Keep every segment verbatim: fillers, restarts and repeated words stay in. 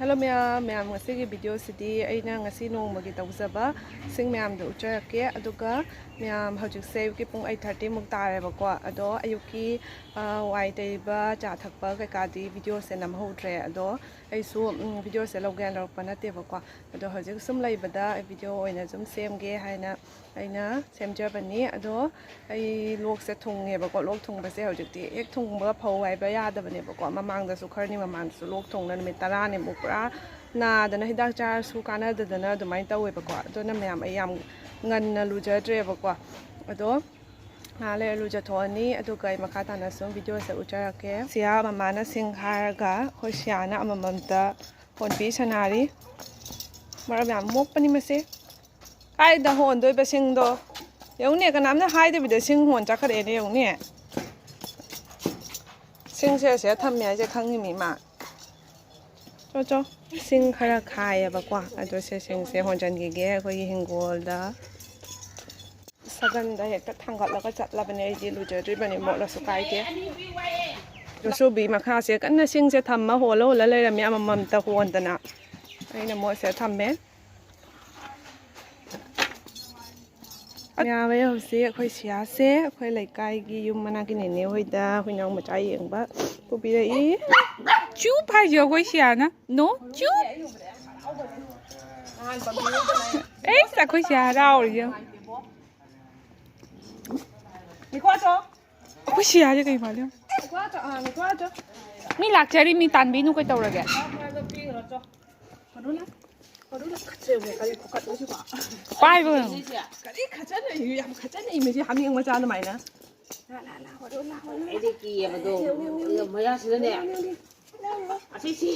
Hello ꯃꯌꯥꯝ, ꯃꯌꯥꯝ ꯉꯁꯤꯒꯤ ꯚꯤꯗꯤꯑꯣꯁꯤꯗꯤ ꯑꯩꯅ ꯉꯁꯤ ꯅꯣꯡꯃꯒꯤ ꯇꯧꯖꯕ ꯁꯤꯡ ꯃꯌꯥꯝꯗꯣ ꯎꯠꯆꯔꯛꯀꯦ꯫ ꯑꯗꯨꯒ ꯃꯌꯥꯝ ꯍꯧꯖꯤꯛꯁꯦ ꯑꯌꯨꯛꯀꯤ ꯄꯨꯡ ꯑꯩꯠ ꯊꯥꯔꯇꯤꯃꯨꯛ ꯇꯥꯔꯦꯕꯀꯣ꯫ ꯑꯗꯣ ꯑꯌꯨꯛꯀꯤ ꯋꯥꯏ ꯇꯩꯕ, ꯆꯥ ꯊꯛꯄ ꯀꯩꯀꯥꯗꯤ ꯚꯤꯗꯤꯑꯣꯁꯦ ꯅꯝꯍꯧꯗ꯭ꯔꯦ꯫ ꯑꯗꯣ ꯑꯩꯁꯨ ꯚꯤꯗꯤꯑꯣꯁꯦ ꯂꯧꯒꯦꯅ ꯂꯧꯔꯛꯄ ꯅꯠꯇꯦꯕꯀꯣ꯫ ꯑꯗꯣ ꯍꯧꯖꯤꯛ ꯁꯨꯝ ꯂꯩꯕꯗ ꯑꯩ ꯚꯤꯗꯤꯑꯣ ꯑꯣꯏꯅ ꯁꯨꯝ ꯁꯦꯝꯒꯦ ꯍꯥꯏꯅ ꯑꯩꯅ ꯁꯦꯝꯖꯕꯅꯤ꯫ ꯑꯗꯣ ꯑꯩ ꯂꯣꯛꯁꯦ ꯊꯨꯡꯉꯦꯕꯀꯣ꯫ ꯂꯣꯛ ꯊꯨꯡꯕꯁꯦ ꯍꯧꯖꯤꯛꯇꯤ ꯍꯦꯛ ꯊꯨꯡꯕꯒ ꯐꯧ ꯍꯥꯏꯕ ꯌꯥꯗꯕꯅꯦꯕꯀꯣ꯫ ꯃꯃꯥꯡꯗꯁꯨ ꯈꯔꯅꯤ ꯃꯃꯥꯡꯗꯁꯨ ꯂꯣꯛ ꯊꯨꯡꯅ ꯅꯨꯃꯤꯠ ꯇꯔꯥꯅꯤꯃꯨꯛ ꯄꯨꯔꯥ ꯅꯥꯗꯅ ꯍꯤꯗꯥꯛ ꯆꯥꯔꯁꯨ ꯀꯥꯟꯅꯗꯗꯅ ꯑꯗꯨꯃꯥꯏꯅ ꯇꯧꯋꯦꯕꯀꯣ꯫ ꯑꯗꯨꯅ ꯃꯌꯥꯝ ꯑꯩ ꯌꯥꯝ ꯉꯟꯅ ꯂꯨꯖꯗ꯭ꯔꯦꯕꯀꯣ꯫ ꯑꯗꯣ ꯉꯥꯏꯍꯥꯛ ꯂꯩꯔ ꯂꯨꯖꯊꯣꯛꯑꯅꯤ꯫ ꯑꯗꯨꯒ ꯑꯩ ꯃꯈꯥ ꯇꯥꯅ ꯁꯨꯝ ꯚꯤꯗꯤꯑꯣꯁꯦ ꯎꯠꯆꯔꯛꯀꯦ꯫ ꯁꯤꯌꯥ ꯃꯃꯥꯅ ꯁꯤꯡ ꯍꯥꯏꯔꯒ ꯑꯩꯈꯣꯏ ꯁꯤꯌꯥꯅ ꯑꯃꯃꯝꯇ ꯍꯣꯟꯕꯤ ꯁꯥꯟꯅꯔꯤ꯫ ꯃꯔꯝ ꯌꯥꯝ ꯃꯣꯛꯄꯅꯤ ꯃꯁꯦ꯫ ꯀꯥꯏꯗ ꯍꯣꯟꯗꯣꯏꯕ ꯁꯤꯡꯗꯣ? ꯌꯦꯡꯉꯨꯅꯦ, ꯀꯅꯥꯝꯅ ꯍꯥꯏꯗꯕꯤꯗ ꯁꯤꯡ ꯍꯣꯟ ꯆꯠꯈ꯭ꯔꯦꯅꯦ, ꯌꯦꯡꯉꯨꯅꯦ꯫ ꯁꯤꯡꯁꯦ ꯁꯤꯗ ꯊꯝꯃꯦ ꯍꯥꯏꯁꯦ ꯈꯪꯉꯤꯃꯤ ꯃꯥ꯫ ꯆꯣ, ꯆꯣ꯫ ꯁꯤꯡ ꯈꯔ ꯈꯥꯏꯌꯦꯕꯀꯣ꯫ ꯑꯗꯣ ꯁꯤ ꯁꯤꯡꯁꯦ ꯍꯣꯟꯖꯟꯈꯤꯒꯦ ꯑꯩꯈꯣꯏꯒꯤ ꯍꯤꯡꯒꯣꯜꯗ꯫ ꯁꯒꯟꯗ ꯍꯦꯛꯇ ꯊꯥꯡꯒꯠꯂꯒ ꯆꯠꯂꯕꯅꯦ ꯑꯩꯗꯤ꯫ ꯂꯨꯖꯗ꯭ꯔꯤꯕꯅꯤ, ꯃꯣꯠꯂꯁꯨ ꯀꯥꯏꯗꯦ꯫ ꯆꯣꯆꯣꯕꯤ ꯃꯈꯥꯁꯦ ꯀꯟꯅ ꯁꯤꯡꯁꯦ ꯊꯝꯃ ꯍꯣꯜꯂ ꯍꯣꯜꯂ ꯂꯩꯔꯝꯃꯦ, ꯑꯃꯃꯝꯇ ꯍꯣꯟꯗꯅ꯫ ꯑꯩꯅ ꯃꯣꯠꯁꯦ ꯊꯝꯃꯦ꯫ ꯌꯥꯔꯦ, ꯍꯧꯖꯤꯛ ꯑꯩꯈꯣꯏ ꯁꯤꯌꯥꯁꯦ ꯑꯩꯈꯣꯏ ꯂꯩꯀꯥꯏꯒꯤ ꯌꯨꯝ ꯃꯅꯥꯛꯀꯤ ꯅꯦꯅꯦ ꯍꯣꯏꯗ ꯍꯨꯏꯅꯥꯎ ꯃꯆꯥ ꯌꯦꯡꯕ ꯄꯨꯕꯤꯔꯛꯏ꯫ ꯆꯨꯞ ꯍꯥꯏꯁꯦ ꯑꯩꯈꯣꯏ ꯁꯤꯌꯥꯅ꯫ ꯅꯣ, ꯆꯨꯞ꯫ ꯑꯦꯁ, ꯑꯩꯈꯣꯏ ꯁꯤꯌꯥ ꯍꯔꯥꯎꯔꯤ ꯌꯦꯡꯉꯨ꯫ ꯑꯩꯈꯣꯏ ꯁꯤꯌꯥꯁꯦ ꯀꯩ ꯃꯥꯜꯂꯤ ꯌꯦꯡꯉꯨ꯫ ꯃꯤ ꯂꯥꯛꯆꯔꯤ, ꯃꯤ ꯇꯥꯟꯕꯤꯅꯨ ꯀꯩꯗꯧꯔꯒꯦ? ꯄꯥꯏꯕ ꯉꯝꯃꯣ꯫ ꯀꯔꯤ ꯈꯠꯆꯟꯅꯩ? ꯌꯥꯝ ꯈꯠꯆꯟꯅꯩ ꯃꯁꯤ ꯍꯥꯃꯦꯡ ꯃꯆꯥ ꯑꯗꯨꯃꯥꯏꯅ꯫ ꯑꯩꯗꯤ ꯀꯤꯌꯦꯕꯗꯣ꯫ ꯃꯌꯥꯁꯤꯅꯅꯦ꯫ ꯑꯁꯤꯁꯤ꯫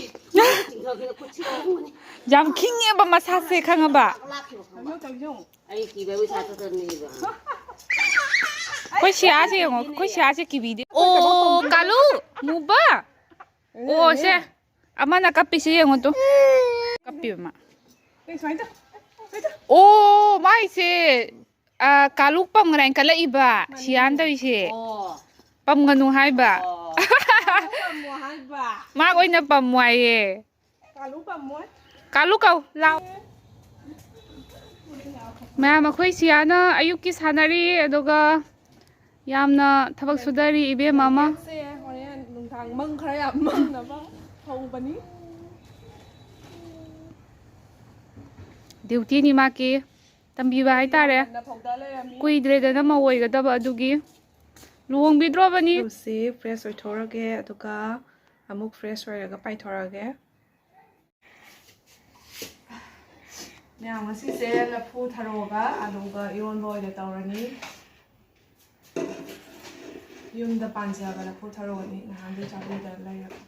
ꯆꯤꯡꯊꯣꯛꯈꯤꯅ ꯈꯨꯠꯁꯤ ꯀꯥꯏꯔꯝꯒꯅꯤ꯫ ꯌꯥꯝ ꯈꯤꯡꯉꯦꯕ ꯃꯁꯥꯁꯦ, ꯈꯪꯉꯕ? ꯂꯥꯛꯈꯤꯕ ꯈꯪꯉꯕ? ꯀꯩꯅꯣ ꯇꯧꯔꯤꯁꯦ ꯌꯦꯡꯉꯨ꯫ ꯑꯩ ꯀꯤꯕ ꯍꯨꯏ ꯁꯥ ꯊꯣꯛꯇꯕꯅꯦꯕ꯫ ꯑꯩꯈꯣꯏ ꯁꯤꯌꯥꯁꯦ ꯌꯦꯡꯉꯣ, ꯑꯩꯈꯣꯏ ꯁꯤꯌꯥꯁꯦ ꯀꯤꯕꯤꯗꯦ꯫ ꯑꯣ, ꯀꯥꯂꯨ, ꯃꯨꯕ꯫ ꯑꯣ, ꯁꯦ꯫ ꯑꯃꯅ ꯀꯞꯄꯤꯁꯦ ꯌꯦꯡꯉꯣ ꯇꯨ꯫ ꯀꯞꯄꯤꯕ ꯃꯥ꯫ ꯑꯦ, ꯁꯨꯃꯥꯏꯅ ꯇꯧ꯫ ꯁꯨꯃꯥꯏꯅ ꯇꯧ꯫ ꯑꯣ, ꯃꯥꯏꯁꯦ꯫ ꯑ, ꯀꯥꯂꯨ ꯄꯝꯒꯅꯥꯏꯅ ꯀꯜꯂꯛꯏꯕ꯫ ꯁꯤꯌꯥꯅ ꯇꯧꯔꯤꯁꯦ꯫ ꯑꯣ꯫ ꯄꯝꯒꯅꯨ ꯍꯥꯏꯕ꯫ ꯑꯣ꯫ ꯄꯝꯃꯣ ꯍꯥꯏꯕ꯫ ꯃꯥ ꯑꯣꯏꯅ ꯄꯝꯃꯣ ꯍꯥꯏꯌꯦ꯫ ꯀꯥꯂꯨ ꯀꯧ, ꯂꯥꯎ꯫ ꯃꯌꯥꯝ, ꯑꯩꯈꯣꯏ ꯁꯤꯌꯥꯅ ꯑꯌꯨꯛꯀꯤ ꯁꯥꯟꯅꯔꯤ, ꯑꯗꯨꯒ ꯌꯥꯝꯅ ꯊꯕꯛ ꯁꯨꯗꯔꯤ ꯏꯕꯦꯝꯃ ꯑꯃ꯫ ꯁꯦ ꯍꯣꯔꯦꯟ ꯅꯨꯡꯗꯥꯡ ꯃꯪ ꯈꯔ ꯌꯥꯝ ꯃꯪꯅꯕ ꯍꯧꯕꯅꯤ꯫ ꯗ꯭ꯌꯨꯇꯤꯅꯤ ꯃꯥꯀꯤ꯫ ꯇꯝꯕꯤꯕ ꯍꯥꯏꯇꯥꯔꯦ꯫ ꯉꯟꯅ ꯐꯧꯗ ꯂꯩꯔꯝꯃꯤ꯫ ꯀꯨꯏꯗ꯭ꯔꯦꯗꯅ ꯃꯧ ꯑꯣꯏꯒꯗꯕ, ꯑꯗꯨꯒꯤ ꯂꯨꯍꯣꯡꯕꯤꯗ꯭ꯔꯣꯕꯅꯤ꯫ ꯁꯤ ꯐ꯭ꯔꯦꯁ ꯑꯣꯏꯊꯣꯔꯒꯦ, ꯑꯗꯨꯒ ꯑꯃꯨꯛ ꯐ꯭ꯔꯦꯁ ꯑꯣꯏꯔꯒ ꯄꯥꯏꯊꯣꯔꯛꯑꯒꯦ꯫ ꯃꯌꯥꯝ, ꯉꯁꯤꯁꯦ ꯂꯐꯨ ꯊꯔꯣꯒ ꯑꯂꯨꯒ ꯏꯔꯣꯟꯕ ꯑꯣꯏꯅ ꯇꯧꯔꯅꯤ꯫ ꯌꯨꯝꯗ ꯄꯥꯟꯖꯕ ꯂꯐꯨ ꯊꯔꯣꯅꯤ, ꯅꯍꯥꯟꯗꯩ ꯆꯥꯕꯤꯗ ꯂꯩꯔꯕ꯫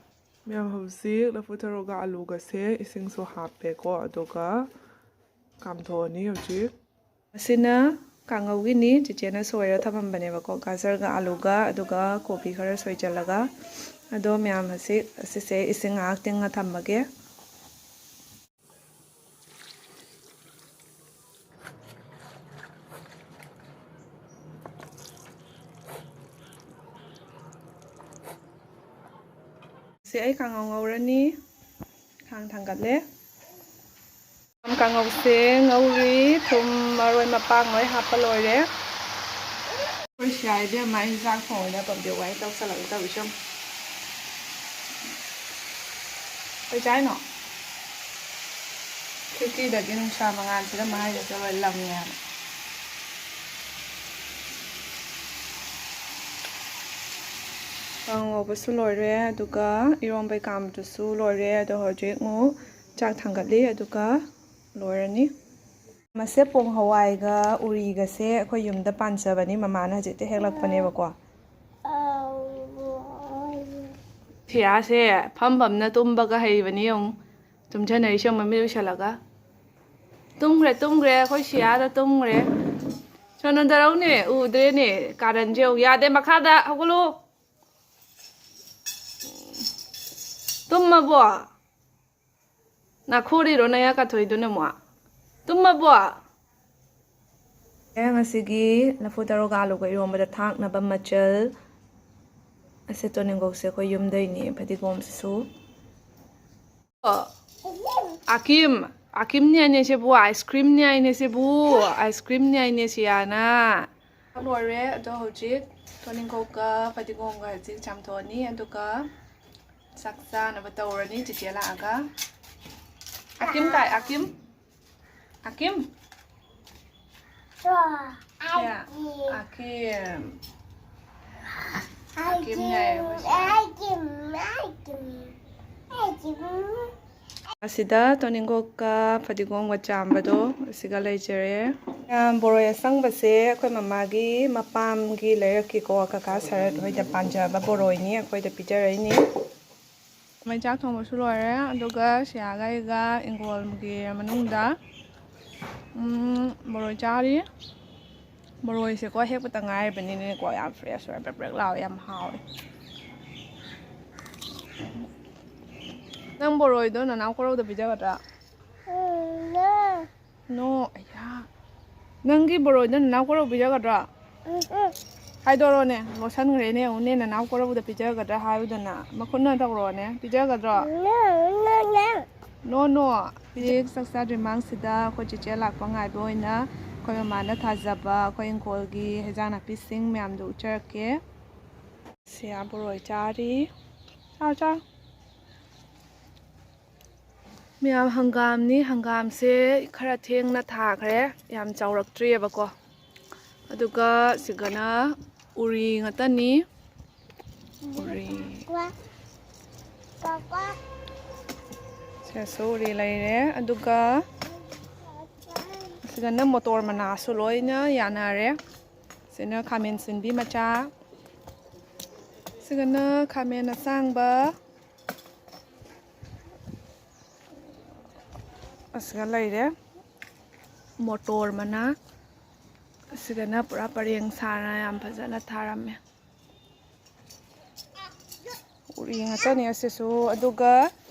ꯃꯌꯥꯝ, ꯍꯧꯖꯤꯛ ꯂꯐꯨ ꯊꯔꯣꯒ ꯑꯂꯨꯒꯁꯦ ꯏꯁꯤꯡꯁꯨ ꯍꯥꯞꯄꯦꯀꯣ, ꯑꯗꯨꯒ ꯀꯥꯝꯊꯣꯛꯑꯅꯤ ꯍꯧꯖꯤꯛ꯫ ꯑꯁꯤꯅ ꯀꯥꯡꯉꯧꯒꯤꯅꯤ, ꯆꯤꯆꯦꯅ ꯁꯣꯏꯔ ꯊꯝꯃꯝꯕꯅꯦꯕꯀꯣ, ꯒꯥꯖꯔꯒ ꯑꯂꯨꯒ, ꯑꯗꯨꯒ ꯀꯣꯕꯤ ꯈꯔ ꯁꯣꯏꯖꯜꯂꯒ꯫ ꯑꯗꯣ ꯃꯌꯥꯝ, ꯑꯁꯤ, ꯑꯁꯤꯁꯦ ꯏꯁꯤꯡ ꯉꯥꯏꯍꯥꯛ ꯇꯤꯡꯉ ꯊꯝꯃꯒꯦ꯫ ꯁꯤ ꯑꯩ ꯀꯥꯡꯉꯧ ꯉꯧꯔꯅꯤ꯫ ꯈꯥꯡ ꯊꯥꯡꯒꯠꯂꯦ꯫ ꯀꯥꯡꯉꯧꯁꯦ ꯉꯧꯔꯤ꯫ ꯊꯨꯝ, ꯃꯔꯣꯏ ꯃꯄꯥꯡ ꯂꯣꯏ ꯍꯥꯞꯄ ꯂꯣꯏꯔꯦ꯫ ꯑꯩꯈꯣꯏ ꯁꯤꯌꯥ ꯏꯕꯦꯝꯃ ꯑꯩ ꯆꯥꯛ ꯊꯣꯡꯉꯤꯅ ꯄꯝꯗꯦ ꯋꯥꯏ ꯇꯧꯁꯜꯂꯛꯏ ꯇꯧꯔꯤꯁꯦ ꯌꯦꯡꯉꯨ꯫ ꯀꯩ ꯆꯥꯏꯅꯣ? ꯈꯤꯔꯀꯤꯗꯒꯤ ꯅꯨꯡꯁꯥ ꯃꯉꯥꯜꯁꯤꯗ ꯃꯥꯏꯒꯁꯦ ꯂꯣꯏ ꯂꯪꯉꯦ ꯍꯥꯏꯕ꯫ ꯀꯥꯡꯉꯧ ꯉꯧꯕꯁꯨ ꯂꯣꯏꯔꯦ, ꯑꯗꯨꯒ ꯏꯔꯣꯝꯕꯩ ꯀꯥꯝꯕꯗꯨꯁꯨ ꯂꯣꯏꯔꯦ꯫ ꯑꯗꯣ ꯍꯧꯖꯤꯛ ꯑꯃꯨꯛ ꯆꯥꯛ ꯊꯥꯡꯒꯠꯂꯤ, ꯑꯗꯨꯒ ꯂꯣꯏꯔꯅꯤ꯫ ꯃꯁꯦ ꯄꯣꯡ ꯍꯋꯥꯏꯒ ꯎꯔꯤꯒꯁꯦ ꯑꯩꯈꯣꯏ ꯌꯨꯝꯗ ꯄꯥꯟꯖꯕꯅꯤ, ꯃꯃꯥꯅ ꯍꯧꯖꯤꯛꯇ ꯍꯦꯛꯂꯛꯄꯅꯦꯕꯀꯣ꯫ ꯁꯤꯌꯥꯁꯦ ꯐꯝ ꯐꯝꯅ ꯇꯨꯝꯕꯒ ꯍꯩꯕꯅꯤ ꯌꯦꯡꯉꯨ꯫ ꯇꯨꯝꯖꯟꯅꯔꯤꯁꯦ ꯌꯦꯡꯉꯨ, ꯃꯃꯤꯠ ꯎꯏꯁꯜꯂꯒ꯫ ꯇꯨꯝꯈ꯭ꯔꯦ, ꯇꯨꯝꯈ꯭ꯔꯦ, ꯑꯩꯈꯣꯏ ꯁꯤꯌꯥꯗ ꯇꯨꯝꯈ꯭ꯔꯦ꯫ ꯁꯣꯅꯣꯟꯊꯔꯛꯎꯅꯦ, ꯎꯗ꯭ꯔꯦꯅꯦ, ꯀꯥꯔꯟꯁꯦ ꯌꯦꯡꯉꯨ꯫ ꯌꯥꯗꯦ, ꯃꯈꯥꯗ ꯍꯧꯒꯠꯂꯨ꯫ ꯇꯨꯝꯃꯕꯣ? ꯅꯥꯈꯣꯔꯤꯔꯣ ꯅꯌꯥ ꯀꯥꯊꯣꯛꯏꯗꯨꯅ ꯑꯃꯨꯛ? ꯇꯨꯝꯃꯕꯣ? ꯑꯦ, ꯉꯁꯤꯒꯤ ꯂꯐꯨ ꯊꯔꯣꯒ ꯑꯂꯨꯒ ꯏꯔꯣꯝꯕꯗ ꯊꯥꯛꯅꯕ ꯃꯆꯜ꯫ ꯑꯁꯦ ꯇꯣꯅꯤꯡꯈꯣꯛꯁꯦ ꯑꯩꯈꯣꯏ ꯌꯨꯝꯗꯩꯅꯤ, ꯐꯗꯤꯒꯣꯝꯁꯤꯁꯨ꯫ ꯑꯣ, ꯑꯥꯀꯤꯝ, ꯑꯥꯀꯤꯝꯅꯦ ꯍꯥꯏꯅꯦ ꯁꯤꯕꯨ, ice creamꯅꯦ ꯍꯥꯏꯅꯦ ꯁꯤꯕꯨ, ice creamꯅꯦ ꯍꯥꯏꯅꯦ ꯁꯤꯌꯥꯅ꯫ ꯂꯣꯏꯔꯦ꯫ ꯑꯗꯣ ꯍꯧꯖꯤꯛ ꯇꯣꯅꯤꯡꯈꯣꯛꯀ ꯐꯗꯤꯒꯣꯝꯒ ꯍꯧꯖꯤꯛ ꯆꯥꯝꯊꯣꯛꯑꯅꯤ, ꯑꯗꯨꯒ ꯆꯥꯛ ꯆꯥꯅꯕ ꯇꯧꯔꯅꯤ ꯆꯤꯆꯦ ꯂꯥꯛꯑꯒ꯫ ꯑꯥꯀꯤꯝ ꯀꯥꯏ? ꯑꯥꯀꯤꯝ? ꯑꯥꯀꯤꯝ? ꯌꯥ꯫ ꯑꯥꯀꯤꯝ꯫ ꯑꯥꯀꯤꯝ ꯌꯥꯏ ꯑꯩꯈꯣꯏꯁꯦ꯫ ꯑꯁꯤꯗ ꯇꯣꯅꯤꯡꯈꯣꯛꯀ ꯐꯗꯤꯒꯣꯝꯒ ꯆꯥꯝꯕꯗꯣ ꯑꯁꯤꯒ ꯂꯩꯖꯔꯦ꯫ ꯌꯥꯝ ꯕꯣꯔꯣꯏ ꯑꯁꯪꯕꯁꯦ ꯑꯩꯈꯣꯏ ꯃꯃꯥꯒꯤ ꯃꯄꯥꯝꯒꯤ ꯂꯩꯔꯛꯀꯤꯀꯣ, ꯀꯀꯥ ꯁꯔꯠ ꯍꯣꯏꯗ ꯄꯥꯟꯖꯕ ꯕꯣꯔꯣꯏꯅꯤ, ꯑꯩꯈꯣꯏꯗ ꯄꯤꯖꯔꯛꯏꯅꯤ꯫ ꯃꯩ ꯆꯥꯛ ꯊꯣꯡꯕꯁꯨ ꯂꯣꯏꯔꯦ, ꯑꯗꯨꯒ ꯁꯤꯌꯥꯒ ꯑꯩꯒ ꯏꯪꯈꯣꯜꯒꯤ ꯃꯅꯨꯡꯗ, ꯎꯝ, ꯕꯣꯔꯣꯏ ꯆꯥꯔꯤ꯫ ꯕꯣꯔꯣꯏꯁꯦꯀꯣ ꯍꯦꯛꯄꯇ ꯉꯥꯏꯔꯤꯕꯅꯤꯅꯅꯦꯀꯣ, ꯌꯥꯝ fresh ꯑꯣꯏ, ꯕ꯭ꯔꯦꯛ ꯕ꯭ꯔꯦꯛ ꯂꯥꯎꯋꯦ, ꯌꯥꯝ ꯍꯥꯎꯋꯦ꯫ ꯅꯪ ꯕꯣꯔꯣꯏꯗꯣ ꯅꯅꯥꯎ ꯀꯣꯔꯧꯗ ꯄꯤꯖꯒꯗ꯭ꯔꯥ? ꯅꯣ, ꯑꯌꯥ꯫ ꯅꯪꯒꯤ ꯕꯣꯔꯣꯏꯗꯣ ꯅꯅꯥꯎ ꯀꯣꯔꯧ ꯄꯤꯖꯒꯗ꯭ꯔꯣ? ꯍꯥꯏꯗꯣꯔꯣꯅꯦ, ꯂꯣꯠꯁꯟꯈ꯭ꯔꯦꯅꯦ, ꯌꯦꯡꯉꯨꯅꯦ, ꯅꯅꯥꯎ ꯀꯣꯔꯧꯗ ꯄꯤꯖꯒꯗ꯭ꯔꯥ ꯍꯥꯏꯌꯨꯗꯅ, ꯃꯈꯨꯠꯅ ꯇꯧꯔꯣꯅꯦ, ꯄꯤꯖꯒꯗ꯭ꯔꯣ? ꯅꯣ, ꯅꯣ꯫ ꯍꯧꯖꯤꯛ ꯆꯥꯛ ꯆꯥꯗ꯭ꯔꯤ ꯃꯃꯥꯡꯁꯤꯗ ꯑꯩꯈꯣꯏ ꯆꯦꯆꯦ ꯂꯥꯛꯄ ꯉꯥꯏꯕ ꯑꯣꯏꯅ ꯑꯩꯈꯣꯏ ꯃꯃꯥꯅ ꯊꯥꯖꯕ ꯑꯩꯈꯣꯏ ꯏꯪꯈꯣꯜꯒꯤ ꯍꯩꯖꯥꯡ ꯅꯥꯄꯤꯁꯤꯡ ꯃꯌꯥꯝꯗꯨ ꯎꯠꯆꯔꯛꯀꯦ꯫ ꯁꯤꯌꯥ ꯕꯣꯔꯣꯏ ꯆꯥꯔꯤ꯫ ꯆꯥꯎ, ꯆꯥꯎ꯫ ꯃꯌꯥꯝ, ꯍꯪꯒꯥꯝꯅꯤ꯫ ꯍꯪꯒꯥꯝꯁꯦ ꯈꯔ ꯊꯦꯡꯅ ꯊꯥꯈ꯭ꯔꯦ, ꯌꯥꯝ ꯆꯥꯎꯔꯛꯇ꯭ꯔꯤꯑꯕꯀꯣ꯫ ꯑꯗꯨꯒ ꯁꯤꯒꯅ ꯎꯔꯤ ꯉꯥꯛꯇꯅꯤ꯫ ꯎꯔꯤ꯫ ꯁꯤꯗꯁꯨ ꯎꯔꯤ ꯂꯩꯔꯦ꯫ ꯑꯗꯨꯒ ꯁꯤꯗꯅ ꯃꯣꯇꯣꯔ ꯃꯅꯥꯁꯨ ꯂꯣꯏꯅ ꯌꯥꯅꯔꯦ꯫ ꯁꯤꯅ ꯈꯥꯃꯦꯟ ꯁꯤꯟꯕꯤ ꯃꯆꯥ꯫ ꯁꯤꯒꯅ ꯈꯥꯃꯦꯟ ꯑꯁꯥꯡꯕ꯫ ꯑꯁꯤꯒ ꯂꯩꯔꯦ ꯃꯣꯇꯣꯔ ꯃꯅꯥ꯫ ꯑꯁꯤꯒꯅ ꯄꯨꯔꯥ ꯄꯔꯦꯡ ꯁꯥꯅ ꯌꯥꯝ ꯐꯖꯅ ꯊꯥꯔꯝꯃꯦ꯫ ꯎꯔꯤ ꯉꯥꯛꯇꯅꯤ ꯑꯁꯤꯁꯨ꯫ ꯑꯗꯨꯒ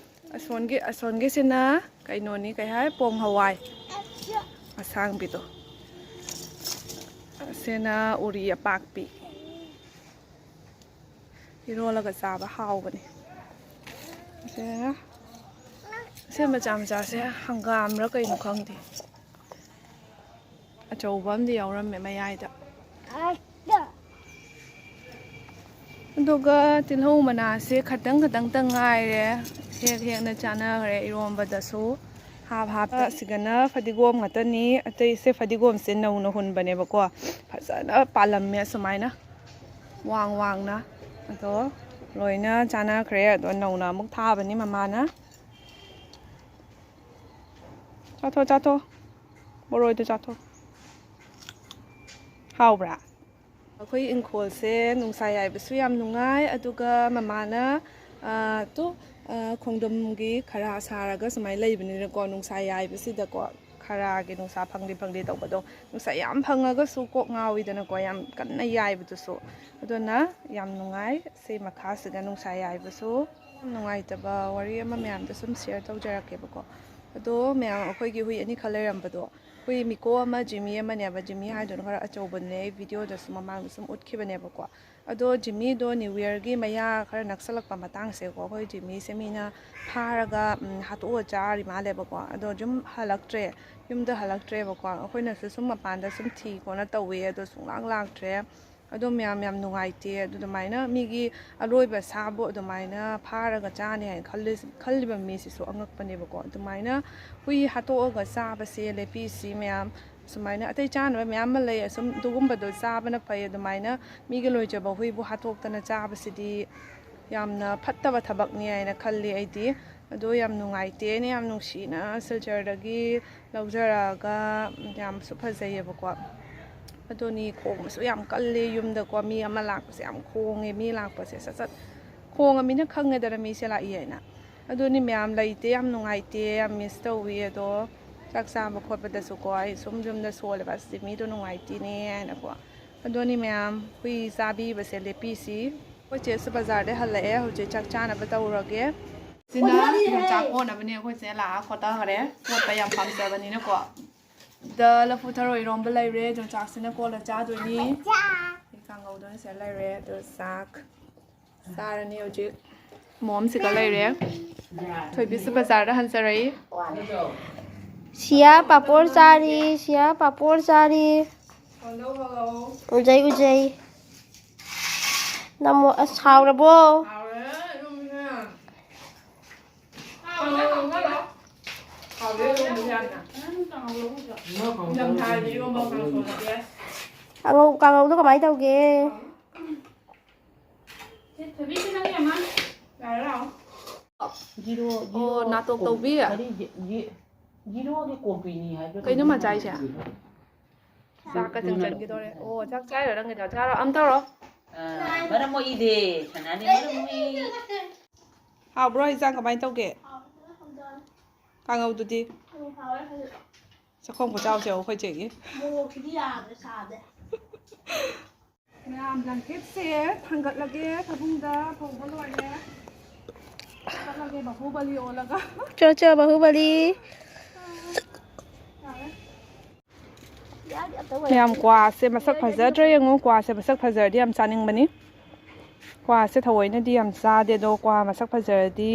ꯑꯁꯣꯟꯒꯤ, ꯑꯁꯣꯟꯒꯤꯁꯤꯅ ꯀꯩꯅꯣꯅꯤ, ꯀꯩ ꯍꯥꯏ, ꯄꯣꯡ ꯍꯋꯥꯏ ꯑꯁꯥꯡꯕꯤꯗꯣ꯫ ꯑꯁꯤꯅ ꯎꯔꯤ ꯑꯄꯥꯛꯄꯤ꯫ ꯏꯔꯣꯜꯂꯒ ꯆꯥꯕ ꯍꯥꯎꯕꯅꯤ꯫ ꯑꯁꯤꯅ, ꯁꯦ ꯃꯆꯥ ꯃꯆꯥꯁꯦ ꯍꯪꯒꯥꯝꯔ ꯀꯩꯅꯣ ꯈꯪꯗꯦ꯫ ꯑꯆꯧꯕ ꯑꯃꯗꯤ ꯌꯥꯎꯔꯝꯃꯦ ꯃꯌꯥꯏꯗ꯫ ꯑꯗꯨꯒ ꯇꯤꯜꯍꯧ ꯃꯅꯥꯁꯦ ꯈꯇꯪ ꯈꯇꯪꯇ ꯉꯥꯏꯔꯦ꯫ ꯍꯦꯛ ꯍꯦꯛꯅ ꯆꯥꯅꯈ꯭ꯔꯦ꯫ ꯏꯔꯣꯝꯕꯗꯁꯨ ꯍꯥꯞ ꯍꯥꯞꯄꯦ꯫ ꯑꯁꯤꯒꯅ ꯐꯗꯤꯒꯣꯝ ꯉꯥꯛꯇꯅꯤ꯫ ꯑꯇꯩꯁꯦ ꯐꯗꯤꯒꯣꯝꯁꯦ ꯅꯧꯅ ꯍꯨꯟꯕꯅꯦꯕꯀꯣ꯫ ꯐꯖꯅ ꯄꯥꯜꯂꯝꯃꯦ ꯑꯁꯨꯃꯥꯏꯅ ꯋꯥꯡ ꯋꯥꯡꯅ꯫ ꯑꯗꯣ ꯂꯣꯏꯅ ꯆꯥꯅꯈ꯭ꯔꯦ꯫ ꯑꯗꯣ ꯅꯧꯅ ꯑꯃꯨꯛ ꯊꯥꯕꯅꯤ ꯃꯃꯥꯅ꯫ ꯆꯥꯊꯣꯛ, ꯆꯥꯊꯣꯛ꯫ ꯕꯣꯔꯣꯏꯗꯣ ꯆꯥꯊꯣꯛ꯫ ꯍꯥꯎꯕ꯭ꯔꯥ? ꯑꯩꯈꯣꯏ ꯏꯪꯈꯣꯜꯁꯦ ꯅꯨꯡꯁꯥ ꯌꯥꯏꯕꯁꯨ ꯌꯥꯝ ꯅꯨꯡꯉꯥꯏ, ꯑꯗꯨꯒ ꯃꯃꯥꯅ, ꯑ, ꯇꯨ, ꯑ, ꯈꯣꯡꯗ꯭ꯔꯨꯝꯒꯤ ꯈꯔ ꯁꯥꯔꯒ ꯁꯨꯃꯥꯏꯅ ꯂꯩꯕꯅꯤꯅꯀꯣ, ꯅꯨꯡꯁꯥ ꯌꯥꯏꯕꯁꯤꯗꯀꯣ, ꯈꯔꯒꯤ ꯅꯨꯡꯁꯥ ꯐꯪꯗꯦ ꯐꯪꯗꯦ ꯇꯧꯕꯗꯣ, ꯅꯨꯡꯁꯥ ꯌꯥꯝ ꯐꯪꯉꯒꯁꯨ ꯀꯣꯛ ꯉꯥꯎꯋꯤꯗꯅꯀꯣ, ꯌꯥꯝ ꯀꯟꯅ ꯌꯥꯏꯕꯗꯨꯁꯨ꯫ ꯑꯗꯨꯅ ꯌꯥꯝ ꯅꯨꯡꯉꯥꯏ ꯁꯤ ꯃꯈꯥꯁꯤꯗ ꯅꯨꯡꯁꯥ ꯌꯥꯏꯕꯁꯨ꯫ ꯌꯥꯝ ꯅꯨꯡꯉꯥꯏꯇꯕ ꯋꯥꯔꯤ ꯑꯃ ꯃꯌꯥꯝꯗ ꯁꯨꯝ ꯁꯤꯌꯔ ꯇꯧꯖꯔꯛꯀꯦꯕꯀꯣ꯫ ꯑꯗꯣ ꯃꯌꯥꯝ, ꯑꯩꯈꯣꯏꯒꯤ ꯍꯨꯏ ꯑꯅꯤꯈꯛ ꯂꯩꯔꯝꯕꯗꯣ, ꯍꯨꯏ ꯃꯤꯀꯣ ꯑꯃ, ꯖꯤꯃꯤ ꯑꯃꯅꯦꯕ꯫ ꯖꯤꯃꯤ ꯍꯥꯏꯗꯨꯅ ꯈꯔ ꯑꯆꯧꯕꯅꯦ, ꯑꯩ ꯚꯤꯗꯤꯑꯣꯗꯁꯨ ꯃꯃꯥꯡꯗ ꯁꯨꯝ ꯎꯠꯈꯤꯕꯅꯦꯕꯀꯣ꯫ ꯑꯗꯣ ꯖꯤꯃꯤꯗꯣ ꯅ꯭ꯌꯨ ꯌꯔꯒꯤ ꯃꯌꯥ ꯈꯔ ꯅꯛꯁꯜꯂꯛꯄ ꯃꯇꯥꯡꯁꯦꯀꯣ, ꯑꯩꯈꯣꯏ ꯖꯤꯃꯤꯁꯦ ꯃꯤꯅ ꯐꯥꯔꯒ, ꯎꯝ, ꯍꯥꯠꯇꯣꯛꯑ ꯆꯥꯔꯤ ꯃꯥꯜꯂꯦꯕꯀꯣ꯫ ꯑꯗꯣ ꯌꯨꯝ ꯍꯜꯂꯛꯇ꯭ꯔꯦ, ꯌꯨꯝꯗ ꯍꯜꯂꯛꯇ꯭ꯔꯦꯕꯀꯣ꯫ ꯑꯩꯈꯣꯏꯅꯁꯨ ꯁꯨꯝ ꯃꯄꯥꯟꯗ ꯁꯨꯝ ꯊꯤ ꯈꯣꯠꯅ ꯇꯧꯋꯦ, ꯑꯗꯣ ꯁꯨꯡꯂꯥꯛ ꯂꯥꯛꯇ꯭ꯔꯦ꯫ ꯑꯗꯣ ꯃꯌꯥꯝ ꯌꯥꯝ ꯅꯨꯡꯉꯥꯏꯇꯦ꯫ ꯑꯗꯨ ꯑꯗꯨꯃꯥꯏꯅ ꯃꯤꯒꯤ ꯑꯔꯣꯏꯕ ꯁꯥꯕꯨ ꯑꯗꯨꯃꯥꯏꯅ ꯐꯥꯔꯒ ꯆꯥꯅꯤ ꯍꯥꯏꯅ ꯈꯜꯂꯤ-, ꯈꯜꯂꯤꯕ ꯃꯤꯁꯤꯁꯨ ꯑꯉꯛꯄꯅꯦꯕꯀꯣ꯫ ꯑꯗꯨꯃꯥꯏꯅ ꯍꯨꯏ ꯍꯥꯠꯇꯣꯛꯑꯒ ꯆꯥꯕꯁꯦ ꯂꯦꯞꯄꯤꯁꯤ ꯃꯌꯥꯝ꯫ ꯁꯨꯃꯥꯏꯅ ꯑꯇꯩ ꯆꯥꯅꯕ ꯃꯌꯥꯝ ꯑꯃ ꯂꯩ, ꯑꯁꯨꯝ ꯑꯗꯨꯒꯨꯝꯕꯗꯣ ꯆꯥꯕꯅ ꯐꯩ꯫ ꯑꯗꯨꯃꯥꯏꯅ ꯃꯤꯒꯤ ꯂꯣꯏꯖꯕ ꯍꯨꯏꯕꯨ ꯍꯥꯠꯇꯣꯛꯇꯅ ꯆꯥꯕꯁꯤꯗꯤ ꯌꯥꯝꯅ ꯐꯠꯇꯕ ꯊꯕꯛꯅꯤ ꯍꯥꯏꯅ ꯈꯜꯂꯤ ꯑꯩꯗꯤ꯫ ꯑꯗꯣ ꯌꯥꯝ ꯅꯨꯡꯉꯥꯏꯇꯦ꯫ ꯑꯩꯅ ꯌꯥꯝ ꯅꯨꯡꯁꯤꯅ ꯁꯤꯜꯆꯔꯗꯒꯤ ꯂꯧꯖꯔꯛꯑꯒ ꯌꯥꯝꯁꯨ ꯐꯖꯩꯌꯦꯕꯀꯣ꯫ ꯑꯗꯨꯅꯤ, ꯈꯣꯡꯕꯁꯨ ꯌꯥꯝ ꯀꯜꯂꯤ꯫ ꯌꯨꯝꯗꯀꯣ ꯃꯤ ꯑꯃ ꯂꯥꯛꯄꯁꯦ ꯌꯥꯝ ꯈꯣꯡꯉꯦ꯫ ꯃꯤ ꯂꯥꯛꯄꯁꯦ ꯁꯠ ꯁꯠ ꯈꯣꯡꯉꯃꯤꯅ ꯈꯪꯉꯦꯗꯅ ꯃꯤꯁꯦ ꯂꯥꯛꯏ ꯍꯥꯏꯅ꯫ ꯑꯗꯨꯅꯤ ꯃꯌꯥꯝ, ꯂꯩꯇꯦ, ꯌꯥꯝ ꯅꯨꯡꯉꯥꯏꯇꯦ, ꯌꯥꯝ ꯃꯤꯁ ꯇꯧꯋꯤ꯫ ꯑꯗꯣ ꯆꯥꯛ ꯆꯥꯕ ꯈꯣꯠꯄꯗꯁꯨꯀꯣ ꯑꯩ ꯁꯨꯝ ꯌꯨꯝꯗ ꯁꯣꯜꯂꯦꯕ, ꯑꯁ ꯖꯤꯃꯤꯗꯣ ꯅꯨꯡꯉꯥꯏꯇꯦꯅꯦ ꯍꯥꯏꯅꯀꯣ꯫ ꯑꯗꯨꯅꯤ ꯃꯌꯥꯝ, ꯍꯨꯏ ꯆꯥꯕꯤꯕꯁꯦ ꯂꯦꯞꯄꯤꯁꯤ꯫ ꯑꯩꯈꯣꯏ ꯆꯦꯁꯨ ꯕꯖꯥꯔꯗꯩ ꯍꯜꯂꯛꯑꯦ, ꯍꯧꯖꯤꯛ ꯆꯥꯛ ꯆꯥꯅꯕ ꯇꯧꯔꯒꯦ꯫ ꯁꯤꯅ ꯌꯣꯡꯆꯥꯛ ꯀꯣꯠꯅꯕꯅꯦ꯫ ꯑꯩꯈꯣꯏ ꯆꯦ ꯂꯥꯛꯑ ꯀꯣꯠꯊꯈ꯭ꯔꯦ, ꯀꯣꯠꯄ ꯌꯥꯝ ꯄꯥꯝꯖꯕꯅꯤꯅꯀꯣ꯫ ꯗ ꯂꯐꯨ ꯊꯔꯣ ꯏꯔꯣꯝꯕ ꯂꯩꯔꯦ, ꯌꯣꯡꯆꯥꯛꯁꯤꯅ ꯀꯣꯠꯂ ꯆꯥꯗꯣꯏꯅꯤ꯫ ꯑꯩ ꯀꯥꯡꯉꯧꯗꯨꯅ ꯁꯤꯗ ꯂꯩꯔꯦ, ꯑꯗꯨ ꯆꯥꯛ ꯆꯥꯔꯅꯤ ꯍꯧꯖꯤꯛ꯫ ꯃꯣꯝꯁꯤꯒ ꯂꯩꯔꯦ꯫ ꯊꯣꯏꯕꯤꯁꯨ ꯕꯖꯥꯔꯗ ꯍꯟꯖꯔꯛꯏ꯫ ꯁꯤꯌꯥ ꯄꯥꯄꯣꯔ ꯆꯥꯔꯤ, ꯁꯤꯌꯥ ꯄꯥꯄꯣꯔ ꯆꯥꯔꯤ꯫ ꯎꯖꯩ, ꯎꯖꯩ꯫ ꯅꯃꯣ, ꯑꯁ, ꯍꯥꯎꯔꯕꯣ? ꯀꯥꯡꯉꯧ, ꯀꯥꯡꯉꯧꯗꯣ ꯀꯃꯥꯏꯅ ꯇꯧꯒꯦ? ꯑꯣ, ꯅꯥꯇꯣꯛ ꯇꯧꯕꯤ? ꯀꯩꯅꯣ ꯃꯆꯥ ꯍꯥꯏꯁꯦ? ꯆꯥꯛꯀ ꯆꯪꯁꯟꯈꯤꯗꯧꯔꯦ꯫ ꯑꯣ, ꯆꯥꯛ ꯆꯥꯏꯔꯣ ꯅꯪꯒꯤꯗꯣ? ꯆꯥꯔꯣ, ꯑꯝ ꯇꯧꯔꯣ꯫ ꯃꯔꯝ ꯃꯣꯛꯏꯗꯦ, ꯁꯅꯥꯗꯤ ꯃꯔꯝ ꯃꯣꯛꯏ꯫ ꯍꯥꯎꯕ꯭ꯔꯣ ꯏꯟꯖꯥꯡ? ꯀꯃꯥꯏꯅ ꯇꯧꯒꯦ? ꯀꯥꯡꯉꯧꯗꯨꯗꯤ? ꯆꯥꯛꯈꯣꯝ ꯈꯨꯆꯥꯎꯁꯦ ꯑꯩꯈꯣꯏ ꯆꯦꯒꯤ꯫ ꯃꯣꯔꯣꯛꯁꯤꯗꯤ ꯌꯥꯗ꯭ꯔꯦ, ꯁꯥꯗꯦ꯫ ꯃꯌꯥꯝ ꯕ꯭ꯂꯥꯡꯀꯦꯠꯁꯦ ꯊꯥꯡꯒꯠꯂꯒꯦ, ꯐꯃꯨꯡꯗ ꯐꯧꯕ ꯂꯣꯏꯔꯦ꯫ ꯆꯠꯂꯒꯦ ꯕꯥꯍꯨꯕꯂꯤ ꯑꯣꯜꯂꯒ꯫ ꯆꯣ, ꯆꯣ, ꯕꯥꯍꯨꯕꯂꯤ꯫ ꯌꯥꯔꯦ꯫ ꯃꯌꯥꯝ, ꯀ꯭ꯋꯥꯁꯦ ꯃꯁꯛ ꯐꯖꯗ꯭ꯔꯥ ꯌꯦꯡꯉꯨ꯫ ꯀ꯭ꯋꯥꯁꯦ ꯃꯁꯛ ꯐꯖꯔꯗꯤ ꯌꯥꯝ ꯆꯥꯅꯤꯡꯕꯅꯤ꯫ ꯀ꯭ꯋꯥꯁꯦ ꯊꯑꯣꯏꯅꯗꯤ ꯌꯥꯝ ꯆꯥꯗꯦ, ꯑꯗꯣ ꯀ꯭ꯋꯥ ꯃꯁꯛ ꯐꯖꯔꯗꯤ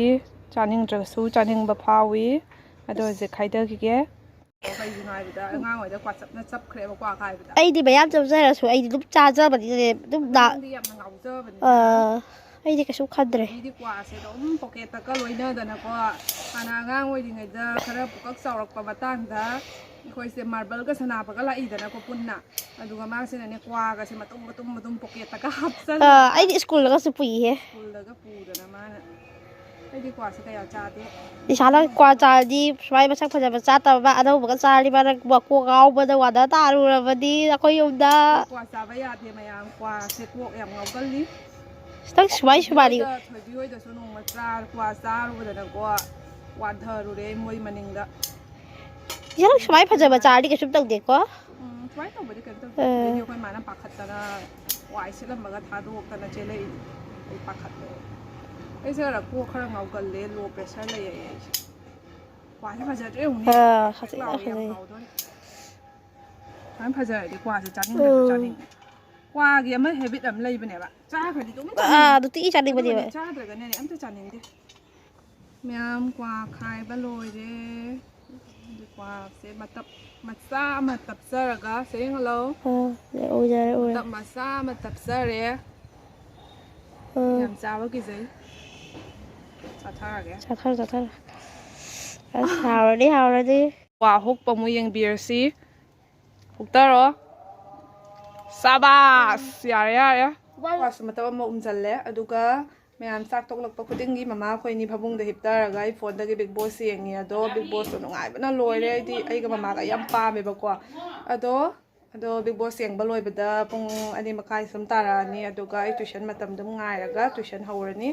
ꯆꯥꯅꯤꯡꯗ꯭ꯔꯒꯁꯨ ꯆꯥꯅꯤꯡꯕ ꯐꯥꯎꯏ꯫ ꯑꯗꯣ ꯍꯧꯖꯤꯛ ꯈꯥꯏꯗꯈꯤꯒꯦ꯫ ꯀꯩꯒꯤꯅꯣ ꯍꯥꯏꯕꯗ, ꯑꯉꯥꯡ ꯑꯣꯏꯗ ꯀ꯭ꯋꯥ ꯆꯞꯅ ꯆꯞꯈ꯭ꯔꯦꯕ, ꯀ꯭ꯋꯥ ꯈꯥꯏꯕꯗ꯫ ꯑꯩꯗꯤ ꯃꯌꯥꯝ ꯆꯞꯆꯔꯁꯨ ꯑꯩꯗꯤ ꯑꯗꯨꯝ ꯆꯥꯖꯕꯅꯤꯅꯅꯦ, ꯑꯗꯨꯝ ꯅꯥ-, ꯅꯪꯗꯤ ꯌꯥꯝꯅ ꯉꯥꯎꯖꯕꯅꯤꯅ꯫ ꯑꯥ, ꯑꯩꯗꯤ ꯀꯩꯁꯨ ꯈꯟꯗ꯭ꯔꯦ꯫ ꯃꯤꯗꯤ ꯀ꯭ꯋꯥꯁꯦ ꯑꯗꯨꯝ ꯄꯣꯀꯦꯠꯇꯒ ꯂꯣꯏꯅꯗꯅꯀꯣ, ꯍꯥꯟꯅ ꯑꯉꯥꯡ ꯑꯣꯏꯔꯤꯉꯩꯗ ꯈꯔ ꯄꯨꯀꯛ ꯆꯥꯎꯔꯛꯄ ꯃꯇꯥꯡꯗ ꯑꯩꯈꯣꯏꯁꯦ ꯃꯥꯔꯕꯜꯒ ꯁꯥꯟꯅꯕꯒ ꯂꯥꯛꯏꯗꯅꯀꯣ ꯄꯨꯟꯅ꯫ ꯑꯗꯨꯒ ꯃꯥꯁꯤꯅꯅꯦ ꯀ꯭ꯋꯥꯒꯁꯦ ꯃꯇꯨꯝ ꯃꯇꯨꯝ ꯃꯇꯨꯝ ꯄꯣꯀꯦꯠꯇꯒ ꯍꯥꯞꯆꯜꯂꯒ ꯑꯥ, ꯑꯩꯗꯤ ꯁ꯭ꯀꯨꯜꯗꯒꯁꯨ ꯄꯨꯏꯍꯦ꯫ ꯁ꯭ꯀꯨꯜꯗꯒ ꯄꯨꯗꯅ ꯃꯥꯅ꯫ ꯑꯩꯗꯤ ꯀ꯭ꯋꯥꯁꯦ ꯀꯌꯥ ꯆꯥꯗꯦ꯫ ꯏꯁꯥꯅ ꯀ꯭ꯋꯥ ꯆꯥꯔꯗꯤ ꯁꯨꯃꯥꯏꯅ ꯃꯁꯛ ꯐꯖꯕ ꯆꯥꯗꯕ, ꯑꯅꯧꯕꯒ ꯆꯥꯔꯗꯤ ꯃꯥꯅ ꯀꯣꯛ ꯉꯥꯎꯕꯗ ꯋꯥꯗ ꯇꯥꯔꯨꯔꯕꯅꯤ ꯑꯩꯈꯣꯏ ꯌꯨꯝꯗ꯫ ꯀ꯭ꯋꯥ ꯆꯥꯕ ꯌꯥꯗꯦ ꯃꯌꯥꯝ, ꯀ꯭ꯋꯥꯁꯦ ꯀꯣꯛ ꯌꯥꯝ ꯉꯥꯎꯒꯜꯂꯤ꯫ ꯈꯤꯇꯪ ꯁꯨꯃꯥꯏ ꯁꯨꯃꯥꯏꯅ ꯊꯣꯏꯕꯤ ꯍꯣꯏꯗ, ꯊꯣꯏꯕꯤ ꯍꯣꯏꯗꯁꯨ ꯅꯣꯡꯃ ꯆꯥ-, ꯀ꯭ꯋꯥ ꯆꯥꯔꯨꯕꯗꯅꯀꯣ, ꯋꯥꯟꯊꯔꯨꯔꯦ ꯃꯣꯏ ꯃꯅꯤꯡꯗ꯫ ꯏꯁꯥꯅ ꯁꯨꯃꯥꯏꯅ ꯐꯖꯕ ꯆꯥꯔꯗꯤ ꯀꯩꯁꯨꯝ ꯇꯧꯗꯦꯀꯣ꯫ ꯎꯝ, ꯁꯨꯃꯥꯏꯅ ꯇꯧꯕꯗꯤ ꯀꯩꯝ ꯇꯧꯗꯦ꯫ ꯑꯥ꯫ ꯑꯗꯩꯗꯤ ꯑꯩꯈꯣꯏ ꯃꯥꯅ ꯄꯥꯈꯠꯇꯅ ꯋꯥꯏ ꯁꯤꯠꯂꯝꯃꯒ ꯊꯥꯗꯣꯛꯇꯅ ꯆꯦꯜꯂꯛꯏꯅꯤ꯫ ꯑꯩ ꯄꯥꯈꯠꯂꯦ꯫ ꯑꯩꯁꯦ ꯈꯔ ꯀꯣꯛ ꯈꯔ ꯉꯥꯎꯒꯜꯂꯦ, low pressure ꯂꯩꯌꯦ ꯑꯩꯁꯦ꯫ ꯀ꯭ꯋꯥꯁꯦ ꯐꯖꯗ꯭ꯔꯦ ꯌꯦꯡꯉꯨꯅꯦ꯫ ꯑꯥ, ꯊꯛ ꯂꯥꯎꯋꯦ, ꯌꯥꯝ ꯐꯖꯩ꯫ ꯍꯥꯎꯗꯣꯔꯦ꯫ ꯁꯨꯃꯥꯏꯅ ꯐꯖꯔꯗꯤ ꯀ꯭ꯋꯥꯁꯦ ꯆꯥꯅꯤꯡꯗꯁꯨ ꯎꯝ꯫ ꯆꯥꯅꯤꯡꯉꯦ꯫ ꯀ꯭ꯋꯥꯒꯤ ꯑꯃ ꯍꯦꯕꯤꯠ ꯑꯃ ꯂꯩꯕꯅꯦꯕ, ꯆꯥꯈ꯭ꯔꯗꯤ ꯑꯗꯨꯝ ꯑꯥ, ꯑꯗꯨꯗꯤ ꯏ ꯆꯥꯅꯤꯡꯕꯅꯦꯕ꯫ ꯑꯗꯨꯒꯅꯦ, ꯆꯥꯗ꯭ꯔꯒꯅꯦ ꯑꯝꯇ ꯆꯥꯅꯤꯡꯗꯦ꯫ ꯃꯌꯥꯝ ꯀ꯭ꯋꯥ ꯈꯥꯏꯕ ꯂꯣꯏꯔꯦ꯫ ꯑꯗꯨ ꯀ꯭ꯋꯥꯁꯦ ꯃꯇꯞ ꯃꯆꯥ ꯑꯃ ꯇꯞꯆꯔꯒ, ꯁꯦ ꯌꯦꯡꯍꯜꯂꯣ꯫ ꯑꯥ, ꯎꯖꯔꯦ, ꯎꯔꯦ꯫ ꯃꯇꯞ ꯃꯆꯥ ꯑꯃ ꯇꯞꯆꯔꯦ꯫ ꯑꯥ, ꯌꯥꯝ ꯆꯥꯕ ꯀꯤꯖꯩ꯫ ꯆꯥꯊꯔꯒꯦ꯫ ꯆꯥꯊꯔꯣ, ꯆꯥꯊꯔꯣ꯫ ꯑꯁ, ꯍꯥꯎꯔꯅꯤ, ꯍꯥꯎꯔꯅꯤ꯫ ꯀ꯭ꯋꯥ ꯍꯨꯛꯄ ꯑꯃꯨꯛ ꯌꯦꯡꯕꯤꯔꯁꯤ꯫ ꯍꯨꯛꯇꯔꯣ꯫ ꯁꯥꯕꯥꯁ! ꯌꯥꯔꯦ, ꯌꯥꯔꯦ꯫ ꯀ꯭ꯋꯥꯁꯨ ꯃꯇꯞ ꯑꯃ ꯎꯝꯖꯜꯂꯦ꯫ ꯑꯗꯨꯒ ꯃꯌꯥꯝ ꯆꯥꯛ ꯇꯣꯛꯂꯛꯄ ꯈꯨꯗꯤꯡꯒꯤ ꯃꯃꯥ ꯑꯩꯈꯣꯏꯅꯤ ꯐꯃꯨꯡꯗ ꯍꯤꯞꯇꯔꯒ ꯑꯩ ꯐꯣꯟꯗꯒꯤ ꯕꯤꯛ ꯕꯣꯁ ꯌꯦꯡꯉꯤ꯫ ꯑꯗꯣ ꯕꯤꯛ ꯕꯣꯁꯇꯣ ꯅꯨꯡꯉꯥꯏꯕꯅ ꯂꯣꯏꯔꯦ꯫ ꯑꯩꯗꯤ ꯑꯩꯒ ꯃꯃꯥꯒ ꯌꯥꯝ ꯄꯥꯝꯃꯦꯕꯀꯣ꯫ ꯑꯗꯣ, ꯑꯗꯣ ꯕꯤꯛ ꯕꯣꯁ ꯌꯦꯡꯕ ꯂꯣꯏꯕꯗ ꯄꯨꯡ ꯑꯅꯤ ꯃꯈꯥꯏ ꯁꯨꯝ ꯇꯥꯔꯛꯑꯅꯤ꯫ ꯑꯗꯨꯒ ꯑꯩ ꯇ꯭ꯌꯨꯁꯟ ꯃꯇꯝꯗ ꯑꯃꯨꯛ ꯉꯥꯏꯔꯒ ꯇ꯭ꯌꯨꯁꯟ ꯍꯧꯔꯅꯤ꯫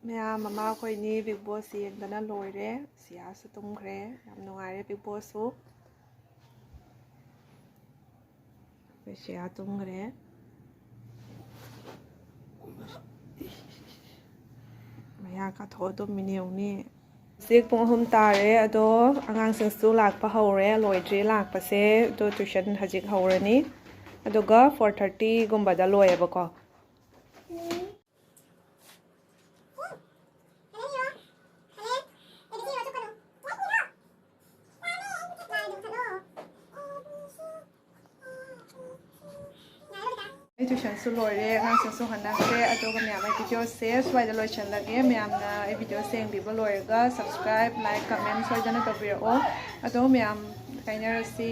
ꯃꯌꯥꯝ ꯃꯃꯥ ꯑꯩꯈꯣꯏꯅꯤ ꯕꯤꯛ ꯕꯣꯁ ꯌꯦꯡꯗꯅ ꯂꯣꯏꯔꯦ꯫ ꯁꯤꯌꯥꯁꯨ ꯇꯨꯝꯈ꯭ꯔꯦ꯫ ꯌꯥꯝ ꯅꯨꯡꯉꯥꯏꯔꯦ ꯕꯤꯛ ꯕꯣꯁꯁꯨ꯫ ꯑꯩꯈꯣꯏ ꯁꯤꯌꯥ ꯇꯨꯝꯈ꯭ꯔꯦ꯫ ꯃꯌꯥ ꯀꯥꯊꯣꯛꯑ ꯇꯨꯝꯃꯤꯅꯦ ꯌꯦꯡꯉꯨꯅꯦ꯫ ꯍꯧꯖꯤꯛ ꯄꯨꯡ ꯑꯍꯨꯝ ꯇꯥꯔꯦ, ꯑꯗꯣ ꯑꯉꯥꯡꯁꯤꯡꯁꯨ ꯂꯥꯛꯄ ꯍꯧꯔꯦ, ꯂꯣꯏꯗ꯭ꯔꯤ ꯂꯥꯛꯄꯁꯦ꯫ ꯑꯗꯣ ꯇ꯭ꯌꯨꯁꯟ ꯍꯧꯖꯤꯛ ꯍꯧꯔꯅꯤ, ꯑꯗꯨꯒ ꯐꯣꯔ ꯊꯥꯔꯇꯤꯒꯨꯝꯕꯗ ꯂꯣꯏꯌꯦꯕꯀꯣ꯫ ꯑꯩ ꯇ꯭ꯌꯨꯁꯟꯁꯨ ꯂꯣꯏꯔꯦ, ꯑꯉꯥꯡꯁꯤꯡꯁꯨ ꯍꯟꯅꯈ꯭ꯔꯦ꯫ ꯑꯗꯨꯒ ꯃꯌꯥꯝ, ꯑꯩ ꯚꯤꯗꯤꯑꯣꯁꯦ ꯁ꯭ꯋꯥꯏꯗ ꯂꯣꯏꯁꯤꯜꯂꯒꯦ꯫ ꯃꯌꯥꯝꯅ ꯑꯩ ꯚꯤꯗꯤꯑꯣꯁꯦ ꯌꯦꯡꯕꯤꯕ ꯂꯣꯏꯔꯒ subscribe, like, comment ꯁꯣꯏꯗꯅ ꯇꯧꯕꯤꯔꯛꯑꯣ꯫ ꯑꯗꯣ ꯃꯌꯥꯝ ꯀꯥꯏꯅꯔꯁꯤ꯫